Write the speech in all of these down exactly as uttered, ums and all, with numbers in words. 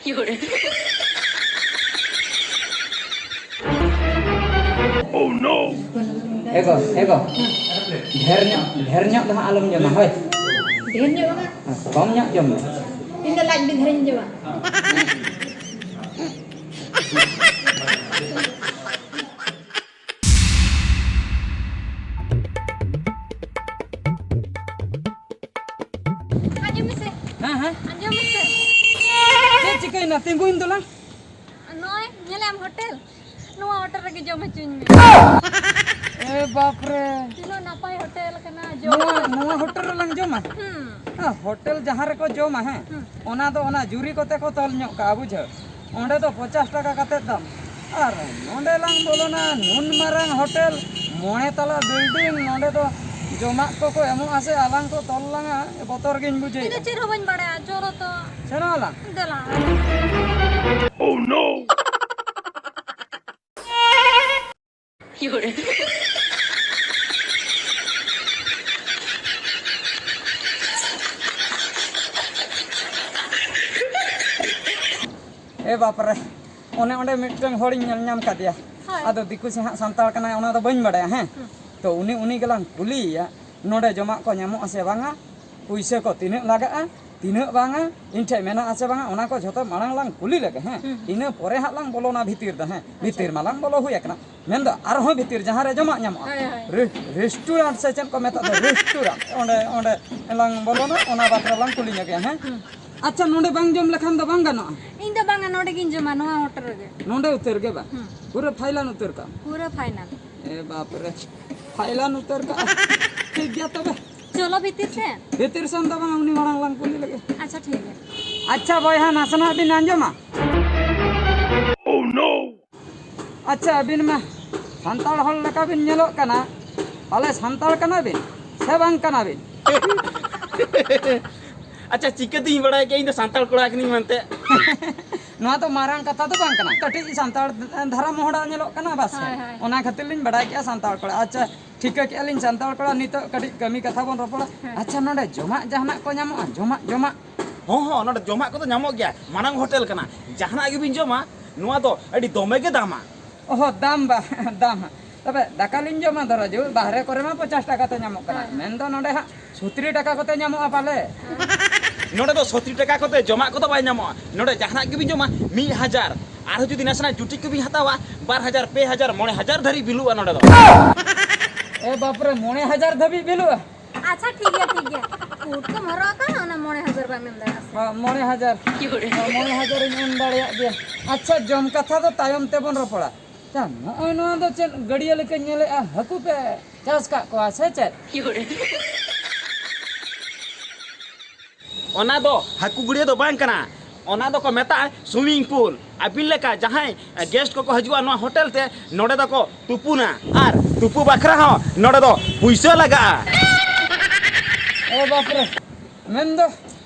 ᱮ ᱜᱚ, ᱮ ᱜᱚ, ᱰᱷᱮᱨ ᱧᱚᱜ, ᱰᱷᱮᱨ ᱧᱚᱜ ᱫᱚ ᱦᱟᱸᱜ ᱟᱞᱚᱢ ᱡᱚᱢᱟ, ᱦᱳᱭ᱾ ᱰᱷᱮᱨ ᱧᱚᱜ ᱵᱟᱝᱟ? ᱠᱚᱢ ᱧᱚᱜ ᱡᱚᱢ ᱢᱮ᱾ ᱤᱧ ᱫᱚ ᱞᱟᱡ ᱵᱤ ᱫᱷᱟᱨᱟᱧ ᱡᱚᱢᱟ᱾ ᱟᱸᱡᱚᱢ ᱢᱮᱥᱮ᱾ ᱦᱮᱸ, ᱦᱮᱸ᱾ ᱟᱸᱡᱚᱢ ᱢᱮᱥᱮ᱾ ᱪᱮᱫ ᱪᱤᱠᱟᱹᱭᱮᱱᱟ? ᱛᱤᱸᱜᱩᱭᱮᱱ ᱫᱚᱞᱟᱝ᱾ ᱱᱚᱜᱼᱚᱭ, ᱧᱮᱞᱮᱜ ᱟᱢ ᱦᱳᱴᱮᱞ? ᱱᱚᱣᱟ ᱦᱳᱴᱮᱞ ᱨᱮᱜᱮ ᱡᱚᱢ ᱦᱚᱪᱚᱧ ᱢᱮ᱾ ᱮ ᱵᱟᱯ ᱨᱮ᱾ ᱛᱤᱱᱟᱹᱜ ᱱᱟᱯᱟᱭ ᱦᱳᱴᱮᱞ ᱠᱟᱱᱟ, ᱡᱚᱢ ᱱᱚᱣᱟ, ᱦᱚᱸ ᱱᱚᱣᱟ ᱦᱳᱴᱮᱞ ᱨᱮᱞᱟᱝ ᱡᱚᱢᱟ? ᱦᱩᱸ᱾ ᱦᱮᱸ, ᱦᱳᱴᱮᱞ ᱡᱟᱦᱟᱸ ᱨᱮᱠᱚ ᱡᱚᱢᱟ, ᱦᱮᱸ, ᱦᱩᱸ᱾ ᱚᱱᱟ ᱫᱚ ᱚᱱᱟ ᱡᱩᱨᱤ ᱠᱚᱛᱮ ᱠᱚ ᱛᱚᱞ ᱧᱚᱜ ᱠᱟᱜᱼᱟ, ᱵᱩᱡᱷᱟᱹᱣ᱾ ᱚᱸᱰᱮ ᱫᱚ ᱯᱚᱧᱪᱟᱥ ᱴᱟᱠᱟ ᱠᱟᱛᱮᱫ ᱫᱟᱢ᱾ ᱟᱨ ᱱᱚᱸᱰᱮ ᱞᱟᱝ ᱵᱚᱞᱚᱱᱟ, ᱱᱩᱱ ᱢᱟᱨᱟᱝ ᱦᱳᱴᱮᱞ, ᱢᱚᱬᱮ ᱛᱟᱞᱟ ᱵᱤᱞᱰᱤᱝ, ᱱᱚᱸᱰᱮ ᱫᱚ ᱡᱚᱢᱟᱜ ᱠᱚᱠᱚ ᱮᱢᱚᱜᱼᱟ ᱥᱮ ᱟᱞᱟᱝ ᱠᱚ ᱛᱚᱞ ᱞᱟᱝᱟ, ᱵᱚᱛᱚᱨ ᱜᱤᱧ ᱵᱩᱡᱷᱟᱹᱣᱮᱫᱼᱟ᱾ ᱤᱧ ᱫᱚ ᱪᱮᱫ ᱦᱚᱸ ᱵᱟᱹᱧ ᱵᱟᱲᱟᱭᱟ, ᱪᱚᱞᱚ ᱛᱚ᱾ ᱥᱮᱱᱚᱜ ᱟᱞᱟᱝ? ᱫᱮᱞᱟ᱾ ᱮ ᱵᱟᱯᱨᱮ, ᱚᱱᱮ ᱚᱸᱰᱮ ᱢᱤᱫᱴᱟᱝ ᱦᱚᱲᱤᱧ ᱧᱮᱞ ᱧᱟᱢ ᱠᱟᱫᱮᱭᱟ᱾ ᱦᱳᱭ᱾ ᱟᱫᱚ ᱫᱤᱠᱩ ᱥᱮ ᱦᱟᱸᱜ ᱥᱟᱱᱛᱟᱲ ᱠᱟᱱᱟᱭ, ᱚᱱᱟ ᱫᱚ ᱵᱟᱹᱧ ᱵᱟᱲᱟᱭᱟ, ᱦᱮᱸ᱾ ᱦᱩᱸ᱾ ᱛᱚ ᱩᱱᱤ, ᱩᱱᱤ ᱜᱮᱞᱟᱝ ᱠᱩᱞᱤᱭᱮᱭᱟ, ᱱᱚᱰᱮ ᱡᱚᱢᱟᱜ ᱠᱚ ᱧᱟᱢᱚᱜᱼᱟ ᱥᱮ ᱵᱟᱝᱟ, ᱯᱩᱭᱥᱟᱹ ᱠᱚ ᱛᱤᱱᱟᱹᱜ ᱞᱟᱜᱟᱜᱼᱟ, ᱛᱤᱱᱟᱹᱜ ᱵᱟᱝᱟ, ᱤᱧ ᱴᱷᱮᱡ ᱢᱮᱱᱟᱜᱼᱟ ᱥᱮ ᱵᱟᱝᱟ, ᱚᱱᱟ ᱠᱚ ᱡᱷᱚᱛᱚ ᱢᱟᱲᱟᱝ ᱞᱟᱝ ᱠᱩᱞᱤ ᱞᱮᱜᱮ, ᱦᱮᱸ᱾ ᱦᱩᱸ, ᱦᱩᱸ᱾ ᱤᱱᱟᱹ ᱯᱚᱨᱮ ᱦᱟᱸᱜ ᱞᱟᱝ ᱵᱚᱞᱚᱱᱟ ᱵᱷᱤᱛᱤᱨ ᱫᱚ, ᱦᱮᱸ᱾ ᱟᱪᱪᱷᱟ᱾ ᱵᱷᱤᱛᱤᱨ ᱢᱟᱞᱟᱝ ᱵᱚᱞᱚ ᱦᱩᱭ ᱟᱠᱟᱱᱟ᱾ ᱢᱮᱱᱫᱚ ᱟᱨᱦᱚᱸ ᱵᱷᱤᱛᱤᱨ ᱡᱟᱦᱟᱸ ᱨᱮ ᱡᱚᱢᱟᱜ ᱧᱟᱢᱚᱜᱼᱟ᱾ ᱦᱳᱭ, ᱦᱳᱭ᱾ ᱨᱮ-, ᱨᱮᱥᱴᱩᱨᱮᱱᱴ ᱥᱮ ᱪᱮᱫ ᱠᱚ ᱢᱮᱛᱟᱜ ᱫᱚ, ᱨᱮᱥᱴᱩᱨᱮᱱᱴ᱾ ᱚᱸᱰᱮ, ᱚᱸᱰᱮ ᱞᱟᱝ ᱵᱚᱞᱚᱱᱟ, ᱚᱱᱟ ᱵᱟᱠᱷᱨᱟ ᱞᱟᱝ ᱠᱩᱞᱤ ᱧᱚᱜᱮᱜᱼᱟ, ᱦᱮᱸ? ᱦᱩᱸ᱾ ᱟᱪᱪᱷᱟ, ᱱᱚᱰᱮ ᱵᱟᱝ ᱡᱚᱢ ᱞᱮᱠᱷᱟᱱ ᱫᱚ ᱵᱟᱝ ᱜᱟᱱᱚᱜᱼᱟ? ᱤᱧ ᱫᱚ ᱵᱟᱝᱟ, ᱱᱚᱰᱮ ᱜᱤᱧ ᱡᱚᱢᱟ, ᱱᱚᱣᱟ ᱦᱳᱴᱮᱞ ᱨᱮᱜᱮ᱾ ᱱᱚᱰᱮ ᱩᱛᱟᱹᱨ ᱜᱮ ᱵᱟᱝ? ᱦᱩᱸ᱾ ᱯᱩᱨᱟᱹ ᱯᱷᱟᱭᱞᱟᱱ ᱩᱛᱟᱹᱨ ᱠᱟᱜ ᱟᱢ? ᱯᱩᱨᱟᱹ ᱯᱷᱟᱭᱞᱟᱱ᱾ ᱮ ᱵᱟᱯ ᱨᱮ, ᱯᱷᱟᱭᱞᱟᱱ ᱩᱛᱟᱹᱨ ᱠᱟᱜ ᱟᱢ᱾ ᱴᱷᱤᱠ ᱜᱮᱭᱟ ᱛᱚᱵᱮ᱾ ᱪᱚᱞᱚ ᱵᱷᱤᱛᱤᱨ ᱥᱮᱫ᱾ ᱵᱷᱤᱛᱤᱨ ᱥᱮᱱ ᱫᱚ ᱵᱟᱝ, ᱩᱱᱤ ᱢᱟᱲᱟᱝ ᱞᱟᱝ ᱠᱩᱞᱤ ᱞᱮᱜᱮ᱾ ᱟᱪᱪᱷᱟ, ᱴᱷᱤᱠ ᱜᱮᱭᱟ᱾ ᱟᱪᱪᱷᱟ ᱵᱚᱭᱦᱟ, ᱱᱟᱥᱮᱱᱟᱜ ᱵᱤᱱ ᱟᱸᱡᱚᱢᱟ? ᱟᱪᱪᱷᱟ, ᱟᱹᱵᱤᱱ ᱢᱟ ᱥᱟᱱᱛᱟᱲ ᱦᱚᱲ ᱞᱮᱠᱟ ᱵᱤᱱ ᱧᱮᱞᱚᱜ ᱠᱟᱱᱟ, ᱯᱟᱞᱮ ᱥᱟᱱᱛᱟᱲ ᱠᱟᱱᱟ ᱵᱤᱱ ᱥᱮ ᱵᱟᱝ ᱠᱟᱱᱟ ᱵᱤᱱ? ᱟᱪᱪᱷᱟ, ᱪᱤᱠᱟᱹᱛᱤᱧ ᱵᱟᱲᱟᱭ ᱠᱮᱭᱟ ᱤᱧ ᱫᱚ ᱥᱟᱱᱛᱟᱲ ᱠᱚᱲᱟ ᱠᱟᱹᱱᱟᱹᱧ ᱢᱮᱱᱛᱮ? ᱱᱚᱣᱟ ᱫᱚ ᱢᱟᱨᱟᱝ ᱠᱟᱛᱷᱟ ᱫᱚ ᱵᱟᱝ ᱠᱟᱱᱟ, ᱠᱟᱹᱴᱤᱡ ᱥᱟᱱᱛᱟᱲ ᱫᱷᱟᱨᱟ ᱢᱚᱦᱰᱟ ᱧᱮᱞᱚᱜ ᱠᱟᱱᱟ, ᱵᱟᱥ᱾ ᱦᱳᱭ, ᱦᱳᱭ᱾ ᱚᱱᱟ ᱠᱷᱟᱹᱛᱤᱨ ᱞᱤᱧ ᱵᱟᱲᱟᱭ ᱠᱮᱜᱼᱟ ᱥᱟᱱᱛᱟᱲ ᱠᱚᱲᱟ᱾ ᱟᱪᱪᱷᱟ, ᱴᱷᱤᱠᱟᱹ ᱠᱮᱜᱼᱟ ᱞᱤᱧ ᱥᱟᱱᱛᱟᱲ ᱠᱚᱲᱟ, ᱱᱤᱛᱚᱜ ᱠᱟᱹᱴᱤᱡ ᱠᱟᱹᱢᱤ ᱠᱟᱛᱷᱟ ᱵᱚᱱ ᱨᱚᱯᱚᱲᱟ᱾ ᱦᱮᱸ᱾ ᱟᱪᱪᱷᱟ, ᱱᱚᱰᱮ ᱡᱚᱢᱟᱜ ᱡᱟᱦᱟᱱᱟᱜ ᱠᱚ ᱧᱟᱢᱚᱜᱼᱟ? ᱡᱚᱢᱟᱜ, ᱡᱚᱢᱟᱜ? ᱦᱚᱸ ᱦᱚᱸ, ᱱᱚᱰᱮ ᱡᱚᱢᱟᱜ ᱠᱚᱫᱚ ᱧᱟᱢᱚᱜ ᱜᱮᱭᱟ, ᱢᱟᱨᱟᱝ ᱦᱳᱴᱮᱞ ᱠᱟᱱᱟ᱾ ᱡᱟᱦᱟᱱᱟᱜ ᱜᱮᱵᱤᱱ ᱡᱚᱢᱟ, ᱱᱚᱣᱟ ᱫᱚ ᱟᱹᱰᱤ ᱫᱚᱢᱮ ᱜᱮ ᱫᱟᱢᱟ᱾ ᱚᱦᱚ, ᱫᱟᱢ ᱵᱟ ᱫᱟᱢᱟ᱾ ᱛᱚᱵᱮ ᱫᱟᱠᱟ ᱞᱤᱧ ᱡᱚᱢᱟ ᱫᱚ ᱨᱟᱡᱩ, ᱵᱟᱦᱨᱮ ᱠᱚᱨᱮ ᱢᱟ ᱯᱚᱧᱪᱟᱥ ᱴᱟᱠᱟ ᱛᱮ ᱧᱟᱢᱚᱜ ᱠᱟᱱᱟ, ᱢᱮᱱᱫᱚ ᱱᱚᱰᱮ ᱦᱟᱸᱜ ᱥᱚᱛᱨᱤ ᱴᱟᱠᱟ ᱠᱚᱛᱮ ᱧᱟᱢᱚᱜᱼᱟ ᱯᱟᱞᱮ? ᱱᱚᱰᱮ ᱫᱚ ᱥᱚᱛᱨᱤ ᱴᱟᱠᱟ ᱠᱚᱛᱮ ᱡᱚᱢᱟᱜ ᱠᱚᱫᱚ ᱵᱟᱭ ᱧᱟᱢᱚᱜᱼᱟ᱾ ᱱᱚᱰᱮ ᱡᱟᱦᱟᱱᱟᱜ ᱜᱮᱵᱤᱱ ᱡᱚᱢᱟ, ᱢᱤᱫ ᱦᱟᱡᱟᱨ᱾ ᱟᱨᱦᱚᱸ ᱡᱩᱫᱤ ᱱᱟᱥᱮᱱᱟᱜ ᱡᱩᱴᱤ ᱠᱚᱵᱤᱱ ᱦᱟᱛᱟᱣᱟ, ᱵᱟᱨ ᱦᱟᱡᱟᱨ, ᱯᱮ ᱦᱟᱡᱟᱨ, ᱢᱚᱬᱮ ᱦᱟᱡᱟᱨ ᱫᱷᱟᱹᱨᱤᱡ ᱵᱤᱞᱩᱜᱼᱟ ᱱᱚᱰᱮ ᱫᱚ᱾ ᱮ ᱵᱟᱯᱨᱮ, ᱢᱚᱬᱮ ᱦᱟᱡᱟᱨ ᱫᱷᱟᱹᱵᱤᱡ ᱵᱤᱞᱩᱜᱼᱟ? ᱟᱪᱪᱷᱟ, ᱴᱷᱤᱠ ᱜᱮᱭᱟ, ᱴᱷᱤᱠ ᱜᱮᱭᱟ᱾ ᱠᱳᱴ ᱠᱚᱢ ᱦᱚᱨᱚᱜ ᱟᱠᱟᱫᱟ, ᱚᱱᱟ ᱢᱚᱬᱮ ᱦᱟᱡᱟᱨ ᱵᱟᱢ ᱮᱢ ᱫᱟᱲᱮᱭᱟᱜᱼᱟ ᱥᱮ? ᱦᱚᱸ, ᱢᱚᱬᱮ ᱦᱟᱡᱟᱨ᱾ ᱦᱚᱸ, ᱢᱚᱬᱮ ᱦᱟᱡᱟᱨ ᱤᱧ ᱮᱢ ᱫᱟᱲᱮᱭᱟᱜ ᱜᱮᱭᱟ᱾ ᱟᱪᱪᱷᱟ, ᱡᱚᱢ ᱠᱟᱛᱷᱟ ᱫᱚ ᱛᱟᱭᱚᱢ ᱛᱮᱵᱚᱱ ᱨᱚᱯᱚᱲᱟ᱾ ᱟᱪᱪᱷᱟ, ᱱᱚᱜᱼᱚᱭ ᱱᱚᱣᱟ ᱫᱚ ᱪᱮᱫ ᱜᱟᱹᱰᱭᱟᱹ ᱞᱮᱠᱟᱧ ᱧᱮᱞᱮᱜᱼᱟ? ᱦᱟᱹᱠᱩ ᱯᱮ ᱪᱟᱥ ᱠᱟᱜ ᱠᱚᱣᱟ ᱥᱮ ᱪᱮᱫ? ᱚᱱᱟ ᱫᱚ ᱦᱟᱹᱠᱩ ᱜᱟᱹᱰᱭᱟᱹ ᱫᱚ ᱵᱟᱝ ᱠᱟᱱᱟ, ᱚᱱᱟ ᱫᱚᱠᱚ ᱢᱮᱛᱟᱜᱼᱟ swimming pool᱾ ᱟᱹᱵᱤᱱ ᱞᱮᱠᱟ ᱡᱟᱦᱟᱸᱭ guest ᱠᱚᱠᱚ ᱦᱤᱡᱩᱜᱼᱟ ᱱᱚᱣᱟ ᱦᱳᱴᱮᱞ ᱛᱮ, ᱱᱚᱰᱮ ᱫᱚᱠᱚ ᱛᱩᱯᱩᱱᱟ᱾ ᱟᱨ ᱛᱩᱯᱩ ᱵᱟᱠᱷᱨᱟ ᱦᱚᱸ ᱱᱚᱰᱮ ᱫᱚ ᱯᱩᱭᱥᱟᱹ ᱞᱟᱜᱟᱜᱼᱟ᱾ ᱮ ᱵᱟᱯᱨᱮ, ᱢᱮᱱᱫᱚ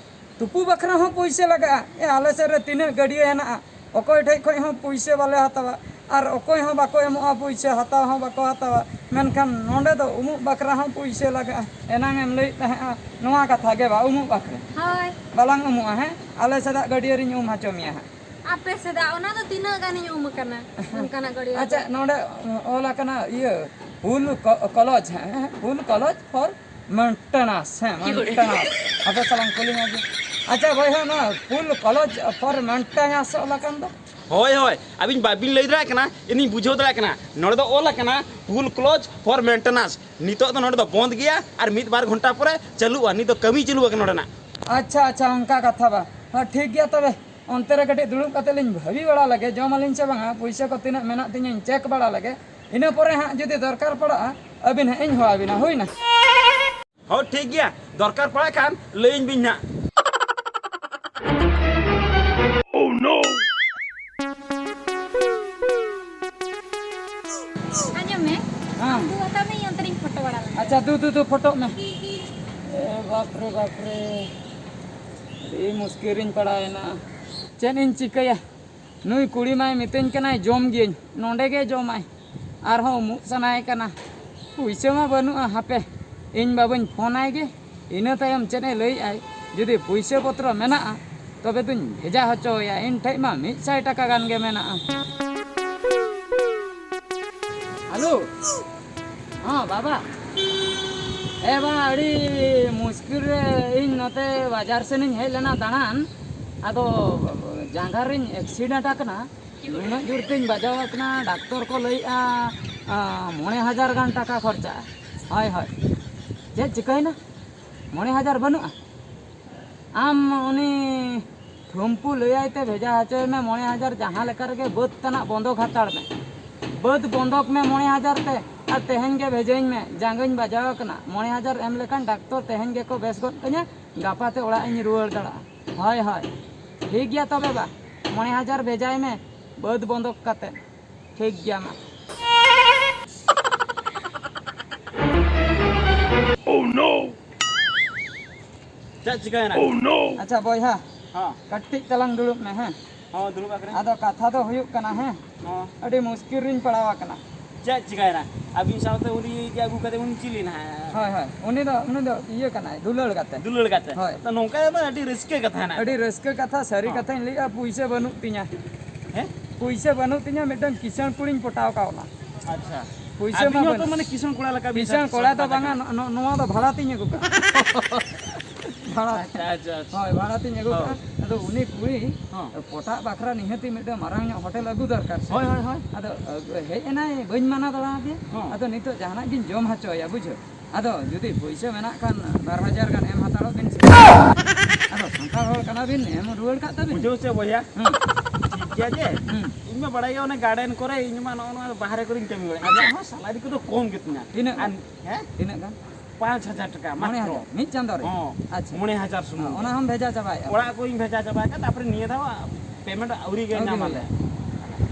ᱛᱩᱯᱩ ᱵᱟᱠᱷᱨᱟ ᱦᱚᱸ ᱯᱩᱭᱥᱟᱹ ᱞᱟᱜᱟᱜᱼᱟ? ᱮ, ᱟᱞᱮ ᱥᱮᱫ ᱨᱮ ᱛᱤᱱᱟᱹᱜ ᱜᱟᱹᱰᱭᱟᱹ ᱦᱮᱱᱟᱜᱼᱟ, ᱚᱠᱚᱭ ᱴᱷᱮᱡ ᱠᱷᱚᱡ ᱦᱚᱸ ᱯᱩᱭᱥᱟᱹ ᱵᱟᱞᱮ ᱦᱟᱛᱟᱣᱟ᱾ ᱟᱨ ᱚᱠᱚᱭ ᱦᱚᱸ ᱵᱟᱠᱚ ᱮᱢᱚᱜᱼᱟ ᱯᱩᱭᱥᱟᱹ, ᱦᱟᱛᱟᱣ ᱦᱚᱸ ᱵᱟᱠᱚ ᱦᱟᱛᱟᱣᱟ᱾ ᱢᱮᱱᱠᱷᱟᱱ ᱱᱚᱰᱮ ᱫᱚ ᱩᱢᱩᱜ ᱵᱟᱠᱷᱨᱟ ᱦᱚᱸ ᱯᱩᱭᱥᱟᱹ ᱞᱟᱜᱟᱜᱼᱟ᱾ ᱮᱱᱟᱝ ᱮᱢ ᱞᱟᱹᱭᱮᱫ ᱛᱟᱦᱮᱸᱜᱼᱟ ᱱᱚᱣᱟ ᱠᱟᱛᱷᱟ ᱜᱮ ᱵᱟ, ᱩᱢᱩᱜ ᱵᱟᱠᱷᱨᱟ? ᱦᱳᱭ᱾ ᱵᱟᱞᱟᱝ ᱩᱢᱩᱜᱼᱟ, ᱦᱮᱸ? ᱟᱞᱮ ᱥᱮᱫᱟᱜ ᱜᱟᱹᱰᱭᱟᱹ ᱨᱤᱧ ᱩᱢ ᱦᱚᱪᱚ ᱢᱮᱭᱟ ᱦᱟᱸᱜ᱾ ᱟᱯᱮ ᱥᱮᱫᱟᱜ ᱚᱱᱟ ᱫᱚ ᱛᱤᱱᱟᱹᱜ ᱜᱟᱱᱤᱧ ᱩᱢ ᱟᱠᱟᱱᱟ ᱚᱱᱠᱟᱱᱟᱜ ᱜᱟᱹᱰᱭᱟᱹ ᱟᱪᱪᱷᱟ, ᱫᱚ? ᱱᱚᱰᱮ ᱚᱞ ᱟᱠᱟᱱᱟ ᱤᱭᱟᱹ, full co-, college, ᱦᱮᱸ, full college for maintenance, ᱦᱮᱸ, maintenance᱾ ᱟᱯᱮ ᱥᱟᱞᱟᱝ ᱠᱩᱞᱤ ᱧᱚᱜ ᱜᱮ᱾ ᱟᱪᱪᱷᱟ ᱵᱚᱭᱦᱟ, ᱱᱚᱣᱟ full college for maintenance ᱚᱞ ᱟᱠᱟᱱ ᱫᱚ? ᱦᱳᱭ, ᱦᱳᱭ, ᱟᱹᱵᱤᱱ ᱵᱟᱵᱤᱱ ᱞᱟᱹᱭ ᱫᱟᱲᱮᱭᱟᱜ ᱠᱟᱱᱟ, ᱤᱧᱤᱧ ᱵᱩᱡᱷᱟᱹᱣ ᱫᱟᱲᱮᱭᱟᱜ ᱠᱟᱱᱟ᱾ ᱱᱚᱰᱮ ᱫᱚ ᱚᱞ ᱟᱠᱟᱱᱟ full college for maintenance᱾ ᱱᱤᱛᱚᱜ ᱫᱚ ᱱᱚᱰᱮ ᱫᱚ ᱵᱚᱱᱫ ᱜᱮᱭᱟ, ᱟᱨ ᱢᱤᱫ ᱵᱟᱨ ᱜᱷᱚᱱᱴᱟ ᱯᱚᱨᱮ ᱪᱟᱹᱞᱩᱜᱼᱟ᱾ ᱱᱤᱛ ᱫᱚ ᱠᱟᱹᱢᱤ ᱪᱟᱹᱞᱩ ᱟᱠᱟᱱᱟ ᱱᱚᱰᱮᱱᱟᱜ᱾ ᱟᱪᱪᱷᱟ, ᱟᱪᱪᱷᱟ, ᱚᱱᱠᱟ ᱠᱟᱛᱷᱟ ᱵᱟ᱾ ᱦᱮᱸ, ᱴᱷᱤᱠ ᱜᱮᱭᱟ ᱛᱚᱵᱮ᱾ ᱚᱱᱛᱮ ᱨᱮ ᱠᱟᱹᱴᱤᱡ ᱫᱩᱲᱩᱵ ᱠᱟᱛᱮ ᱞᱤᱧ ᱵᱷᱟᱹᱵᱤ ᱵᱟᱲᱟ ᱞᱮᱜᱮ, ᱡᱚᱢ ᱟᱹᱞᱤᱧ ᱥᱮ ᱵᱟᱝᱟ, ᱯᱩᱭᱥᱟᱹ ᱠᱚ ᱛᱤᱱᱟᱹᱜ ᱢᱮᱱᱟᱜ ᱛᱤᱧᱟᱹᱧ check ᱵᱟᱲᱟ ᱞᱮᱜᱮ᱾ ᱤᱱᱟᱹ ᱯᱚᱨᱮ ᱦᱟᱸᱜ ᱡᱩᱫᱤ ᱫᱚᱨᱠᱟᱨ ᱯᱟᱲᱟᱜᱼᱟ, ᱟᱹᱵᱤᱱ ᱦᱟᱸᱜ ᱤᱧ ᱦᱚᱦᱚ ᱟᱹᱵᱤᱱᱟ, ᱦᱩᱭᱱᱟ? ᱦᱚᱸ, ᱴᱷᱤᱠ ᱜᱮᱭᱟ, ᱫᱚᱨᱠᱟᱨ ᱯᱟᱲᱟᱜ ᱠᱷᱟᱱ ᱞᱟᱹᱭᱟᱹᱧ ᱵᱤᱱ ᱦᱟᱸᱜ᱾ ᱟᱸᱡᱚᱢ ᱢᱮ, ᱦᱮᱸ᱾ ᱟᱢ ᱫᱩ ᱦᱟᱛᱟᱣ ᱢᱮ, ᱤᱧ ᱚᱱᱛᱮ ᱨᱤᱧ ᱯᱷᱳᱴᱳ ᱵᱟᱲᱟ ᱞᱮᱱ ᱜᱮ᱾ ᱟᱪᱪᱷᱟ, ᱫᱩ, ᱫᱩ, ᱫᱩ, ᱯᱷᱳᱴᱳᱜ ᱢᱮ᱾ ᱮ ᱵᱟᱯ ᱨᱮ, ᱵᱟᱯ ᱨᱮ, ᱟᱹᱰᱤ ᱢᱩᱥᱠᱤᱞ ᱨᱤᱧ ᱯᱟᱲᱟᱣᱮᱱᱟ᱾ ᱪᱮᱫ ᱤᱧ ᱪᱤᱠᱟᱹᱭᱟ? ᱱᱩᱭ ᱠᱩᱲᱤ ᱢᱟᱭ ᱢᱤᱛᱟᱹᱧ ᱠᱟᱱᱟᱭ, "ᱡᱚᱢ ᱜᱤᱭᱟᱹᱧ", ᱱᱚᱸᱰᱮ ᱜᱮ ᱡᱚᱢᱟᱭ᱾ ᱟᱨᱦᱚᱸ ᱩᱢᱩᱜ ᱥᱟᱱᱟᱭᱮ ᱠᱟᱱᱟ᱾ ᱯᱩᱭᱥᱟᱹ ᱢᱟ ᱵᱟᱹᱱᱩᱜᱼᱟ, ᱦᱟᱯᱮ ᱤᱧ ᱵᱟᱵᱟᱧ ᱯᱷᱳᱱᱟᱭ ᱜᱮ, ᱤᱱᱟᱹ ᱛᱟᱭᱚᱢ ᱪᱮᱫ ᱮ ᱞᱟᱹᱭᱮᱫᱼᱟᱭ᱾ ᱡᱩᱫᱤ ᱯᱩᱭᱥᱟᱹ ᱯᱚᱛᱨᱚ ᱢᱮᱱᱟᱜᱼᱟ, ᱛᱚᱵᱮ ᱫᱩᱧ ᱵᱷᱮᱡᱟ ᱦᱚᱪᱚ ᱟᱭᱟ᱾ ᱤᱧ ᱴᱷᱮᱡ ᱢᱟ ᱢᱤᱫ ᱥᱟᱭ ᱴᱟᱠᱟ ᱜᱟᱱ ᱜᱮ ᱢᱮᱱᱟᱜᱼᱟ᱾ ᱦᱮᱞᱳ᱾ ᱦᱚᱸ ᱵᱟᱵᱟ᱾ ᱮ ᱵᱟ, ᱟᱹᱰᱤ ᱢᱩᱥᱠᱤᱞ ᱨᱮ ᱤᱧ ᱱᱚᱛᱮ ᱵᱟᱡᱟᱨ ᱥᱮᱱᱤᱧ ᱦᱮᱡ ᱞᱮᱱᱟ ᱫᱟᱬᱟᱱ᱾ ᱟᱫᱚ ᱡᱟᱸᱜᱟ ᱨᱤᱧ ᱮᱠᱥᱤᱰᱮᱱᱴ ᱟᱠᱟᱱᱟ᱾ ᱱᱩᱱᱟᱹᱜ ᱡᱳᱨ ᱛᱤᱧ ᱵᱟᱡᱟᱣ ᱟᱠᱟᱱᱟ, ᱰᱟᱠᱛᱚᱨ ᱠᱚ ᱞᱟᱹᱭᱮᱜᱼᱟ, ᱟᱸ, ᱢᱚᱬᱮ ᱦᱟᱡᱟᱨ ᱜᱟᱱ ᱴᱟᱠᱟ ᱠᱷᱚᱨᱪᱟᱜᱼᱟ᱾ ᱦᱳᱭ, ᱦᱳᱭ᱾ ᱪᱮᱫ ᱪᱤᱠᱟᱹᱭᱮᱱᱟ? ᱢᱚᱬᱮ ᱦᱟᱡᱟᱨ ᱵᱟᱹᱱᱩᱜᱼᱟ? ᱟᱢ ᱩᱱᱤ ᱴᱷᱩᱢᱯᱩ ᱞᱟᱹᱭᱟᱭ ᱛᱮ ᱵᱷᱮᱡᱟ ᱦᱚᱪᱚᱭ ᱢᱮ ᱢᱚᱬᱮ ᱦᱟᱡᱟᱨ, ᱡᱟᱦᱟᱸ ᱞᱮᱠᱟ ᱨᱮᱜᱮ ᱵᱟᱹᱫᱽ ᱛᱟᱱᱟᱜ ᱵᱚᱱᱫᱚᱠ ᱦᱟᱛᱟᱲ ᱢᱮ᱾ ᱵᱟᱹᱫᱽ ᱵᱚᱱᱫᱚᱠ ᱢᱮ ᱢᱚᱬᱮ ᱦᱟᱡᱟᱨ ᱛᱮ, ᱟᱨ ᱛᱮᱦᱮᱧ ᱜᱮ ᱵᱷᱮᱡᱟᱧ ᱢᱮ, ᱡᱟᱸᱜᱟᱧ ᱵᱟᱡᱟᱣ ᱟᱠᱟᱱᱟ᱾ ᱢᱚᱬᱮ ᱦᱟᱡᱟᱨ ᱮᱢ ᱞᱮᱠᱷᱟᱱ ᱰᱟᱠᱛᱚᱨ ᱛᱮᱦᱮᱧ ᱜᱮᱠᱚ ᱵᱮᱥ ᱜᱚᱫ ᱠᱟᱹᱧᱟ, ᱜᱟᱯᱟ ᱛᱮ ᱚᱲᱟᱜ ᱤᱧ ᱨᱩᱣᱟᱹᱲ ᱫᱟᱲᱮᱭᱟᱜᱼᱟ᱾ ᱦᱳᱭ, ᱦᱳᱭ, ᱴᱷᱤᱠ ᱜᱮᱭᱟ ᱛᱚᱵᱮ ᱵᱟ, ᱢᱚᱬᱮ ᱦᱟᱡᱟᱨ ᱵᱷᱮᱡᱟᱭ ᱢᱮ ᱵᱟᱹᱫᱽ ᱵᱚᱱᱫᱚᱠ ᱠᱟᱛᱮ᱾ ᱴᱷᱤᱠ ᱜᱮᱭᱟ ᱢᱟ᱾ ᱪᱮᱫ ᱪᱤᱠᱟᱹᱭᱮᱱᱟ? ᱟᱪᱪᱷᱟ ᱵᱚᱭᱦᱟ, ᱦᱚᱸ᱾ ᱠᱟᱹᱴᱤᱡ ᱛᱟᱞᱟᱝ ᱫᱩᱲᱩᱵ ᱢᱮ, ᱦᱮᱸ? ᱦᱚᱸ, ᱫᱩᱲᱩᱵ ᱟᱠᱟᱱᱟ᱾ ᱟᱫᱚ ᱠᱟᱛᱷᱟ ᱫᱚ ᱦᱩᱭᱩᱜ ᱠᱟᱱᱟ, ᱦᱮᱸ? ᱦᱚᱸ᱾ ᱟᱹᱰᱤ ᱢᱩᱥᱠᱤᱞ ᱨᱤᱧ ᱯᱟᱲᱟᱣ ᱟᱠᱟᱱᱟ᱾ ᱪᱮᱫ ᱪᱤᱠᱟᱹᱭᱮᱱᱟ? ᱟᱹᱵᱤᱱ ᱥᱟᱶᱛᱮ ᱩᱱᱤ ᱜᱮ ᱟᱹᱜᱩ ᱠᱟᱛᱮ ᱩᱱᱤ ᱪᱤᱞᱤ ᱱᱟᱦᱟᱜ? ᱦᱳᱭ, ᱦᱳᱭ᱾ ᱩᱱᱤ ᱫᱚ, ᱩᱱᱤ ᱫᱚ ᱤᱭᱟᱹ ᱠᱟᱱᱟᱭ, ᱫᱩᱞᱟᱹᱲ ᱜᱟᱛᱮ᱾ ᱫᱩᱞᱟᱹᱲ ᱜᱟᱛᱮ? ᱦᱳᱭ᱾ ᱛᱚ, ᱱᱚᱝᱠᱟ ᱢᱟ ᱟᱹᱰᱤ ᱨᱟᱹᱥᱠᱟᱹ ᱠᱟᱛᱷᱟ ᱦᱮᱱᱟᱜ᱾ ᱟᱹᱰᱤ ᱨᱟᱹᱥᱠᱟᱹ ᱠᱟᱛᱷᱟ, ᱥᱟᱹᱨᱤ ᱦᱚᱸ᱾ ᱠᱟᱛᱷᱟᱧ ᱞᱟᱹᱭᱮᱜᱼᱟ, ᱯᱩᱭᱥᱟᱹ ᱵᱟᱹᱱᱩᱜ ᱛᱤᱧᱟ᱾ ᱦᱮᱸ? ᱯᱩᱭᱥᱟᱹ ᱵᱟᱹᱱᱩᱜ ᱛᱤᱧᱟ, ᱢᱤᱫᱴᱟᱝ ᱠᱤᱥᱟᱹᱬ ᱠᱩᱲᱤᱧ ᱯᱚᱴᱟᱣ ᱠᱟᱣᱱᱟ᱾ ᱟᱪᱪᱷᱟ᱾ ᱯᱩᱭᱥᱟᱹ ᱟᱹᱵᱤᱱ ᱢᱟ ᱦᱚᱸ ᱛᱚ ᱵᱟᱹᱱᱩᱜ᱾ ᱢᱟᱱᱮ ᱠᱤᱥᱟᱹᱬ ᱠᱚᱲᱟ ᱞᱮᱠᱟ ᱵᱤᱱ ᱠᱤᱥᱟᱹᱬ ᱥᱟᱡᱽ ᱠᱚᱲᱟ ᱫᱚ ᱥᱟᱯᱲᱟᱣ ᱵᱟᱝᱟ, ᱠᱟᱱᱟ᱾ ᱱᱚ-, ᱱᱚ-, ᱱᱚᱣᱟ ᱫᱚ ᱵᱷᱟᱲᱟ ᱛᱤᱧ ᱟᱹᱜᱩ ᱠᱟᱜᱼᱟ᱾ ᱵᱷᱟᱲᱟ᱾ ᱟᱪᱪᱷᱟ, ᱟᱪᱪᱷᱟ, ᱟᱪᱪᱷᱟ᱾ ᱦᱳᱭ, ᱵᱷᱟᱲᱟ ᱛᱤᱧ ᱟᱹᱜᱩ ᱦᱳᱭ᱾ ᱠᱟᱜᱼᱟ᱾ ᱟᱫᱚ ᱩᱱᱤ ᱠᱩᱲᱤ ᱦᱚᱸ᱾ ᱯᱚᱴᱟᱜ ᱵᱟᱠᱷᱨᱟ ᱱᱤᱦᱟᱹᱛᱤ ᱢᱤᱫᱴᱟᱝ ᱢᱟᱨᱟᱝ ᱧᱚᱜ ᱦᱳᱴᱮᱞ ᱟᱹᱜᱩ ᱫᱚᱨᱠᱟᱨ ᱥᱮ᱾ ᱦᱳᱭ, ᱦᱳᱭ, ᱦᱳᱭ᱾ ᱟᱫᱚ, ᱟᱹᱜᱩ-, ᱦᱮᱡ ᱮᱱᱟᱭ, ᱵᱟᱹᱧ ᱢᱟᱱᱟ ᱫᱟᱲᱮ ᱟᱫᱮᱭᱟ᱾ ᱦᱚᱸ᱾ ᱟᱫᱚ ᱱᱤᱛᱚᱜ ᱡᱟᱦᱟᱱᱟᱜ ᱜᱤᱧ ᱡᱚᱢ ᱦᱚᱪᱚᱭᱟ, ᱵᱩᱡᱷᱟᱹᱣ᱾ ᱟᱫᱚ ᱡᱩᱫᱤ ᱯᱩᱭᱥᱟᱹ ᱢᱮᱱᱟᱜ ᱠᱷᱟᱱ ᱵᱟᱨ ᱦᱟᱡᱟᱨ ᱜᱟᱱ ᱮᱢ ᱦᱟᱛᱟᱲᱚᱜ ᱵᱤᱱ ᱥᱮ᱾ ᱟᱫᱚ ᱥᱟᱱᱛᱟᱲ ᱦᱚᱲ ᱠᱟᱱᱟ ᱵᱤᱱ, ᱮᱢ ᱨᱩᱣᱟᱹᱲ ᱠᱟᱜ ᱛᱟᱵᱤᱱ᱾ ᱵᱩᱡᱷᱟᱹᱣ ᱥᱮ ᱵᱚᱭᱦᱟ? ᱦᱩᱸ᱾ ᱴᱷᱤᱠ ᱜᱮᱭᱟ ᱡᱮ, ᱦᱩᱸ᱾ ᱤᱧ ᱢᱟ ᱵᱟᱲᱟᱭ ᱜᱮᱭᱟ ᱚᱱᱮ ᱜᱟᱨᱰᱮᱱ ᱠᱚᱨᱮ, ᱤᱧ ᱢᱟ ᱱᱚᱜᱼᱚ ᱱᱚᱣᱟ ᱵᱟᱦᱨᱮ ᱠᱚᱨᱮᱧ ᱠᱟᱹᱢᱤ ᱵᱟᱲᱟᱭᱟ᱾ ᱟᱪᱪᱷᱟ᱾ ᱤᱧᱟᱹᱜ ᱦᱚᱸ ᱥᱮᱞᱟᱨᱤ ᱠᱚᱫᱚ ᱠᱚᱢ ᱜᱮᱛᱤᱧᱟ᱾ ᱛᱤᱱᱟᱹᱜ ᱟᱨ, ᱜᱟᱱ? ᱦᱮᱸ? ᱛᱤᱱᱟᱹᱜ ᱜᱟᱱ? ᱯᱟᱸᱪ ᱦᱟᱡᱟᱨ ᱴᱟᱠᱟ ᱢᱚᱬᱮ ᱢᱟᱛᱨᱚ᱾ ᱦᱟᱡᱟᱨ, ᱢᱤᱫ ᱪᱟᱸᱫᱚ ᱨᱮ? ᱦᱚᱸ, ᱟᱪᱪᱷᱟ᱾ ᱢᱚᱬᱮ ᱦᱟᱡᱟᱨ ᱥᱩᱢᱩᱝ ᱦᱚᱸ, ᱜᱮ᱾ ᱚᱱᱟ ᱦᱚᱸᱢ ᱵᱷᱮᱡᱟ ᱪᱟᱵᱟᱭᱮᱫᱼᱟ? ᱚᱲᱟᱜ ᱠᱚᱧ ᱵᱷᱮᱡᱟ ᱪᱟᱵᱟ ᱟᱠᱟᱫ, ᱛᱟᱨᱯᱚᱨᱮ ᱱᱤᱭᱟᱹ ᱫᱷᱟᱣ ᱯᱮᱢᱮᱱᱴ ᱟᱹᱣᱨᱤ ᱜᱮ ᱟᱹᱣᱨᱤ ᱧᱟᱢᱟᱞᱮ᱾ ᱦᱩᱭᱩᱜᱼᱟ᱾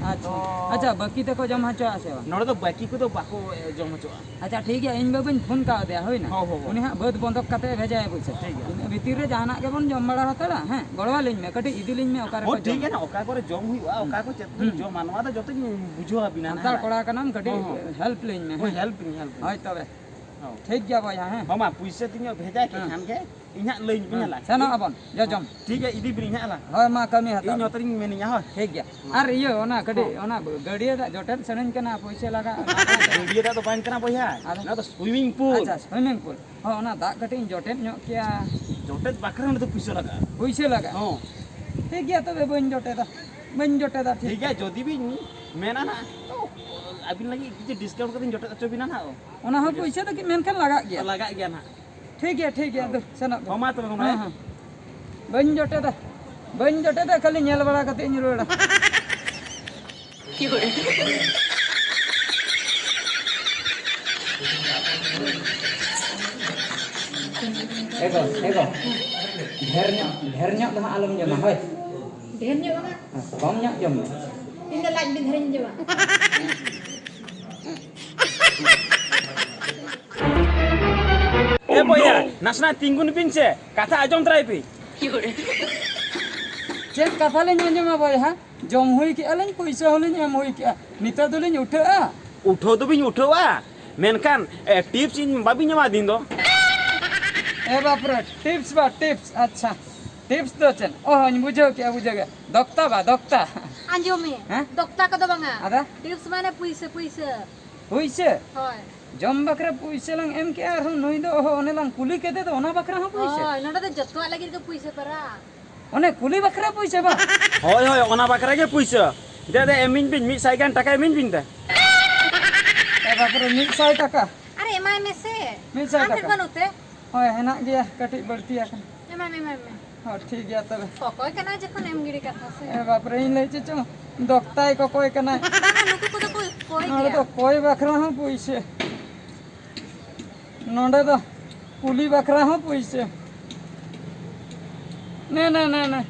ᱟᱪᱪᱷᱟ᱾ ᱛᱚ ᱟᱪᱪᱷᱟ, ᱵᱟᱹᱠᱤ ᱛᱮᱠᱚ ᱡᱚᱢ ᱦᱚᱪᱚᱣᱟᱜᱼᱟ ᱥᱮ ᱵᱟᱝ? ᱱᱚᱰᱮ ᱫᱚ ᱵᱟᱹᱠᱤ ᱠᱚᱫᱚ ᱵᱟᱠᱚ, ᱮ, ᱡᱚᱢ ᱦᱚᱪᱚᱣᱟᱜᱼᱟ᱾ ᱟᱪᱪᱷᱟ, ᱴᱷᱤᱠ ᱜᱮᱭᱟ, ᱤᱧ ᱵᱟᱹᱵᱩᱧ ᱯᱷᱳᱱ ᱠᱟᱣᱫᱮᱭᱟ, ᱦᱩᱭᱱᱟ? ᱦᱚᱸ, ᱦᱚᱸ, ᱦᱚᱸ᱾ ᱩᱱᱤ ᱦᱟᱸᱜ ᱵᱟᱹᱫᱽ ᱵᱚᱱᱫᱚᱠ ᱠᱟᱛᱮ ᱵᱷᱮᱡᱟᱭᱟ ᱯᱩᱭᱥᱟᱹ᱾ ᱴᱷᱤᱠ ᱜᱮᱭᱟ᱾ ᱤᱱᱟᱹ ᱵᱷᱤᱛᱤᱨ ᱨᱮ ᱡᱟᱦᱟᱱᱟᱜ ᱜᱮᱵᱚᱱ ᱡᱚᱢ ᱵᱟᱲᱟ ᱦᱟᱛᱟᱲᱟ, ᱦᱮᱸ? ᱜᱚᱲᱚᱣᱟᱞᱤᱧ ᱢᱮ, ᱠᱟᱹᱴᱤᱡ ᱤᱫᱤᱞᱤᱧ ᱢᱮ ᱚᱠᱟ ᱨᱮᱠᱚ ᱦᱚᱸ, ᱴᱷᱤᱠ ᱡᱚᱢᱟ᱾ ᱜᱮᱭᱟ ᱱᱟᱜ, ᱚᱠᱟ ᱠᱚᱨᱮ ᱡᱚᱢ ᱦᱩᱭᱩᱜᱼᱟ, ᱦᱩᱸ᱾ ᱚᱠᱟ ᱠᱚ ᱪᱮᱫ ᱠᱚᱧ ᱦᱩᱸ᱾ ᱡᱚᱢᱟ, ᱱᱚᱣᱟ ᱫᱚ ᱡᱚᱛᱚᱧ ᱵᱩᱡᱷᱟᱹᱣ ᱟᱵᱤᱱᱟ ᱥᱟᱱᱛᱟᱲ ᱱᱟᱦᱟᱜ᱾ ᱠᱚᱲᱟ ᱠᱟᱱᱟᱢ, ᱠᱟᱹᱴᱤᱡ ᱦᱚᱸ, ᱦᱚᱸ᱾ ᱦᱮᱞᱯ ᱞᱤᱧ ᱢᱮ, ᱦᱳᱭ, ᱦᱮᱸ? ᱦᱮᱞᱯ ᱤᱧ, ᱦᱮᱞᱯ ᱤᱧ᱾ ᱦᱳᱭ ᱛᱚᱵᱮ᱾ ᱦᱚᱸ᱾ ᱴᱷᱤᱠ ᱜᱮᱭᱟ ᱵᱚᱭᱦᱟ, ᱦᱮᱸ? ᱦᱚᱸ ᱢᱟ, ᱯᱩᱭᱥᱟᱹ ᱛᱤᱧ ᱵᱷᱮᱡᱟ ᱠᱮᱫ ᱦᱮᱸ᱾ ᱠᱷᱟᱱ ᱜᱮ᱾ ᱤᱧ ᱦᱟᱸᱜ ᱞᱟᱹᱭ ᱵᱤᱱ ᱦᱟᱸᱜ ᱞᱟᱝ᱾ ᱥᱮᱱᱚᱜ ᱟᱵᱚᱱ, ᱡᱚᱡᱚᱢ᱾ ᱴᱷᱤᱠ ᱜᱮᱭᱟ, ᱤᱫᱤ ᱵᱤᱱ ᱦᱟᱸᱜ ᱞᱟᱝ᱾ ᱦᱳᱭ, ᱢᱟ ᱠᱟᱹᱢᱤ ᱦᱟᱛᱟᱲ ᱤᱧ ᱢᱮ᱾ ᱱᱚᱛᱮ ᱨᱤᱧ ᱢᱮᱱᱮᱧᱟ, ᱦᱳᱭ᱾ ᱴᱷᱤᱠ ᱜᱮᱭᱟ᱾ ᱦᱚᱸ᱾ ᱟᱨ ᱤᱭᱟᱹ, ᱚᱱᱟ ᱠᱟᱹᱴᱤᱡ, ᱦᱚᱸ᱾ ᱚᱱᱟ ᱜᱟᱹᱰᱭᱟᱹ ᱫᱟᱜ ᱡᱚᱴᱮᱫ ᱥᱟᱱᱟᱧ ᱠᱟᱱᱟ, ᱯᱩᱭᱥᱟᱹ ᱞᱟᱜᱟᱜᱼᱟ᱾ ᱜᱟᱹᱰᱭᱟᱹ ᱫᱟᱜ ᱫᱚ ᱵᱟᱝ ᱠᱟᱱᱟ ᱵᱚᱭᱦᱟ, ᱟᱫᱚ? ᱚᱱᱟ ᱫᱚ swimming pool᱾ ᱟᱪᱪᱷᱟ, swimming pool᱾ ᱦᱚᱸ, ᱚᱱᱟ ᱫᱟᱜ ᱠᱟᱹᱴᱤᱡ ᱤᱧ ᱡᱚᱴᱮᱫ ᱧᱚᱜ ᱠᱮᱭᱟ᱾ ᱡᱚᱴᱮᱫ ᱵᱟᱠᱷᱨᱟ ᱚᱸᱰᱮ ᱫᱚ ᱯᱩᱭᱥᱟᱹ ᱞᱟᱜᱟᱜᱼᱟ᱾ ᱯᱩᱭᱥᱟᱹ ᱞᱟᱜᱟᱜᱼᱟ? ᱦᱚᱸ᱾ ᱴᱷᱤᱠ ᱜᱮᱭᱟ, ᱛᱚᱵᱮ ᱵᱟᱹᱧ ᱡᱚᱴᱮᱫᱟ᱾ ᱵᱟᱹᱧ ᱡᱚᱴᱮᱫᱟ, ᱴᱷᱤᱠ ᱴᱷᱤᱠ ᱜᱮᱭᱟ, ᱡᱩᱫᱤ ᱵᱤᱱ ᱢᱮᱱᱟ ᱱᱟᱜ, ᱛᱚ ᱟᱹᱵᱤᱱ ᱞᱟᱹᱜᱤᱫ ᱠᱤᱪᱷᱩ discount ᱠᱟᱛᱮ ᱤᱧ ᱡᱚᱴᱮᱫ ᱦᱚᱪᱚ ᱵᱤᱱᱟ ᱱᱟᱜ᱾ ᱚᱱᱟ ᱦᱚᱸ ᱯᱩᱭᱥᱟᱹ ᱫᱚ ᱠᱤ ᱢᱮᱱᱠᱷᱟᱱ ᱞᱟᱜᱟᱜ ᱜᱮᱭᱟ? ᱞᱟᱜᱟᱜ ᱜᱮᱭᱟ ᱱᱟᱜ᱾ ᱴᱷᱤᱠ ᱜᱮᱭᱟ, ᱴᱷᱤᱠ ᱜᱮᱭᱟ, ᱦᱚᱸ᱾ ᱫᱩ, ᱥᱮᱱᱚᱜ ᱵᱤᱱ᱾ ᱦᱚᱸ, ᱢᱟ ᱛᱚᱵᱮ, ᱜᱚᱢᱠᱮ᱾ ᱦᱮᱸ, ᱦᱮᱸ᱾ ᱵᱟᱹᱧ ᱡᱚᱴᱮᱫᱟ, ᱵᱟᱹᱧ ᱡᱚᱴᱮᱫᱟ, ᱠᱷᱟᱹᱞᱤ ᱧᱮᱞ ᱵᱟᱲᱟ ᱠᱟᱛᱮ ᱤᱧ ᱨᱩᱣᱟᱹᱲᱟ᱾ ᱮᱜᱳ, ᱮᱜᱳ᱾ ᱰᱷᱮᱨ ᱧᱚᱜ, ᱰᱷᱮᱨ ᱧᱚᱜ ᱫᱚ ᱦᱟᱸᱜ ᱟᱞᱚᱢ ᱡᱚᱢᱟ, ᱦᱳᱭ᱾ ᱰᱷᱮᱨ ᱧᱚᱜ ᱵᱟᱝᱟ? ᱦᱮᱸ, ᱠᱚᱢ ᱧᱚᱜ ᱡᱚᱢ ᱢᱮ᱾ ᱤᱧ ᱫᱚ ᱞᱟᱡ ᱵᱤ ᱫᱷᱟᱨᱟᱧ ᱡᱚᱢᱟ᱾ ᱮ ᱵᱚᱭᱦᱟ, ᱱᱟᱥᱮᱱᱟᱜ ᱛᱤᱸᱜᱩᱱ ᱵᱤᱱ ᱥᱮ, ᱠᱟᱛᱷᱟ ᱟᱸᱡᱚᱢ ᱛᱟᱨᱟᱭ ᱵᱤᱱ᱾ ᱪᱮᱫ ᱠᱟᱛᱷᱟ ᱞᱤᱧ ᱟᱸᱡᱚᱢᱟ ᱵᱚᱭᱦᱟ? ᱡᱚᱢ ᱦᱩᱭ ᱠᱮᱜᱼᱟ ᱞᱤᱧ, ᱯᱩᱭᱥᱟᱹ ᱦᱚᱸᱞᱤᱧ ᱮᱢ ᱦᱩᱭ ᱠᱮᱜᱼᱟ, ᱱᱤᱛᱚᱜ ᱫᱚᱞᱤᱧ ᱩᱴᱷᱟᱹᱜᱼᱟ? ᱩᱴᱷᱟᱹᱣ ᱫᱚᱵᱤᱱ ᱩᱴᱷᱟᱹᱣᱟ, ᱢᱮᱱᱠᱷᱟᱱ, ᱮ, tips ᱤᱧ ᱵᱟᱵᱤᱱ ᱮᱢᱟ ᱫᱤᱱ ᱫᱚ᱾ ᱮ ᱵᱟᱯᱨᱮ, tips ᱵᱟ, tips, ᱟᱪᱪᱷᱟ, tips ᱫᱚ ᱪᱮᱫ? ᱚᱦᱚᱧ ᱵᱩᱡᱷᱟᱹᱣ ᱠᱮᱜᱼᱟ, ᱵᱩᱡᱷᱟᱹᱣ ᱠᱮᱜᱼᱟ, ᱫᱚᱠᱛᱟ ᱵᱟ, ᱫᱚᱠᱛᱟ᱾ ᱟᱸᱡᱚᱢ ᱢᱮ, ᱦᱮᱸ? ᱫᱚᱠᱛᱟ ᱠᱚᱫᱚ ᱵᱟᱝᱟ᱾ ᱟᱫᱚ? Tips ᱢᱟᱱᱮ ᱯᱩᱭᱥᱟᱹ, ᱯᱩᱭᱥᱟᱹ᱾ ᱯᱩᱭᱥᱟᱹ? ᱦᱳᱭ᱾ ᱡᱚᱢ ᱵᱟᱠᱷᱨᱟ ᱯᱩᱭᱥᱟᱹ ᱞᱟᱝ ᱮᱢ ᱠᱮᱜᱼᱟ, ᱟᱨᱦᱚᱸ ᱱᱩᱭ ᱫᱚ, ᱚᱦᱚ, ᱚᱱᱮ ᱞᱟᱝ ᱠᱩᱞᱤ ᱠᱮᱫᱮ ᱫᱚ, ᱚᱱᱟ ᱵᱟᱠᱷᱨᱟ ᱦᱚᱸ ᱯᱩᱭᱥᱟᱹ? ᱦᱳᱭ, ᱱᱚᱰᱮ ᱫᱚ ᱡᱚᱛᱚᱣᱟᱜ ᱞᱟᱹᱜᱤᱫ ᱜᱮ ᱯᱩᱭᱥᱟᱹ ᱯᱟᱨᱟ᱾ ᱚᱱᱮ ᱠᱩᱞᱤ ᱵᱟᱠᱷᱨᱟ ᱯᱩᱭᱥᱟᱹ ᱵᱟᱝ? ᱦᱳᱭ, ᱦᱳᱭ, ᱚᱱᱟ ᱵᱟᱠᱷᱨᱟ ᱜᱮ ᱯᱩᱭᱥᱟᱹ᱾ ᱫᱮ, ᱫᱮ, ᱮᱢᱟᱹᱧ ᱵᱤᱱ, ᱢᱤᱫ ᱥᱟᱭ ᱜᱟᱱ ᱴᱟᱠᱟ ᱮᱢᱟᱹᱧ ᱵᱤᱱ ᱫᱮ᱾ ᱮ ᱵᱟᱯᱨᱮ, ᱢᱤᱫ ᱥᱟᱭ ᱴᱟᱠᱟ? ᱟᱨᱮ, ᱮᱢᱟᱭ ᱢᱮᱥᱮ᱾ ᱢᱤᱫ ᱥᱟᱭ ᱟᱢ ᱴᱷᱮᱱ ᱴᱟᱠᱟ? ᱵᱟᱹᱱᱩᱜ ᱛᱮ? ᱦᱳᱭ, ᱦᱮᱱᱟᱜ ᱜᱮᱭᱟ, ᱠᱟᱹᱴᱤᱡ ᱵᱟᱹᱲᱛᱤ ᱟᱠᱟᱱᱟ᱾ ᱮᱢᱟᱭ ᱢᱮ, ᱮᱢᱟᱭ ᱢᱮ᱾ ᱦᱚᱸ, ᱴᱷᱤᱠ ᱜᱮᱭᱟ ᱛᱚᱵᱮ᱾ ᱚᱠᱚᱭ ᱠᱟᱱᱟᱭ ᱡᱚᱠᱷᱚᱱ ᱮᱢ ᱜᱤᱰᱤ ᱠᱟᱛᱷᱟ ᱥᱮ? ᱮ ᱵᱟᱯᱨᱮ, ᱤᱧ ᱞᱟᱹᱭ ᱪᱮᱫ ᱪᱚᱝ ᱫᱚᱠᱛᱟᱭ ᱠᱚᱠᱚᱭ ᱠᱟᱱᱟᱭ᱾ ᱵᱟᱝᱟ, ᱱᱩᱠᱩ ᱠᱚᱫᱚ ᱠᱚ ᱠᱚᱭ ᱱᱚᱰᱮ ᱜᱮᱭᱟ᱾ ᱫᱚ ᱠᱚᱭ ᱵᱟᱠᱷᱨᱟ ᱦᱚᱸ ᱯᱩᱭᱥᱟᱹ᱾ ᱱᱚᱰᱮ ᱫᱚ ᱠᱩᱞᱤ ᱵᱟᱠᱷᱨᱟ ᱦᱚᱸ ᱯᱩᱭᱥᱟᱹ᱾ ᱱᱮ, ᱱᱮ, ᱱᱮ, ᱱᱮ᱾